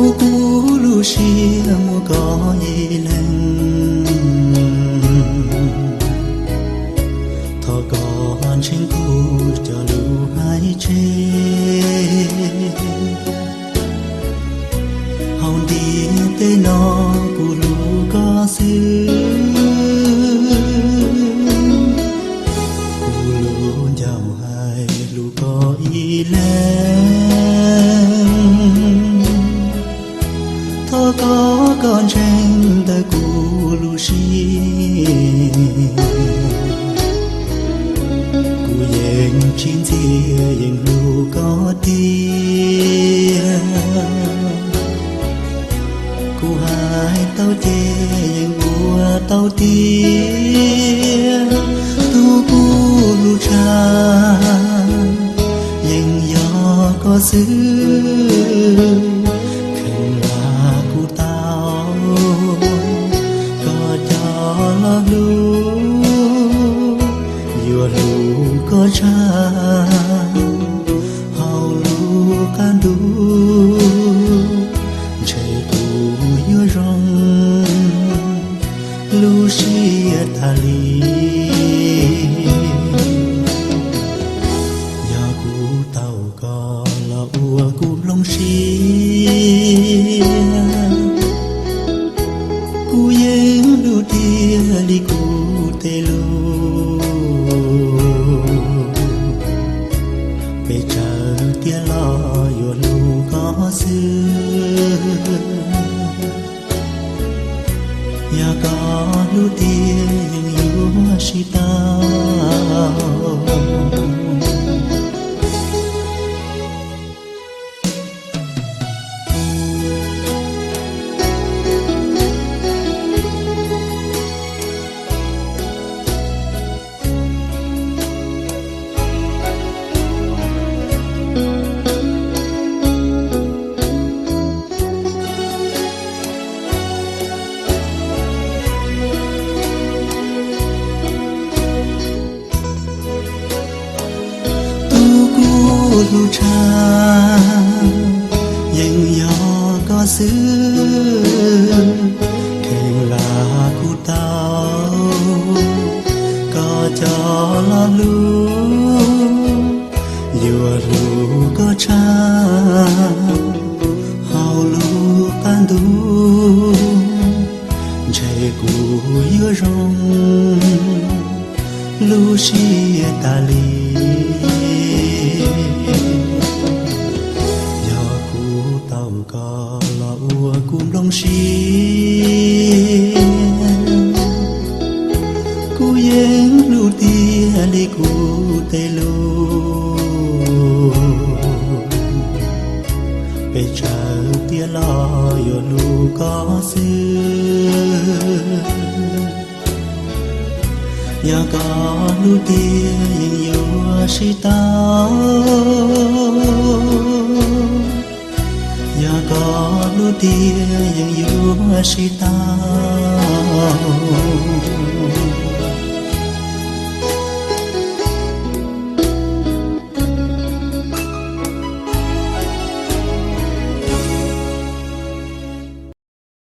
Kuv lub siab muaj koj ib leeg, thov koj ntseeg kuv cov lus hais tseg. Hauv ntiaj teb no kuv hlub koj xwb, kuv lub ncauj hais hlub koj ib leeg. Thov koj kom ntseeg ntawm kuv lub siab, kuv yeej tsis ntxias yeej hlub koj tiag. Kuv hais tau ces yeej ua tau tiag, tus kuv hlub tshaj yeej yog koj xwb. Kheev lam kuv tau koj cov lo lus, yuav hlub koj tshaj hauv lub qab ntuj, ntshe kuv yuav zoo lub siab tas li. Yog kuv tau koj los ua kuv nplooj siab, kuv yeej hlub tiag li kuv tej lus, pes tsawg tiag los yuav hlub koj xwb. Yog koj hlub tiag yeej yuav sib tau. Tus kuv hlub tshaj yeej yog koj xwb. Kheev lam kuv tau koj cov lo lus, yuav hlub koj tshaj hauv lub qab ntuj, ntshe kuv yuav zoo lub siab tas li. Yog kuv tau koj los ua kuv nplooj siab, kuv yeej hlub tiag li kuv tej lus, pes tsawg tiag los yuav hlub koj xwb. Yog koj hlub tiag yeej yuav sib tau, yog koj hlub tiag yeej yuav sib tau.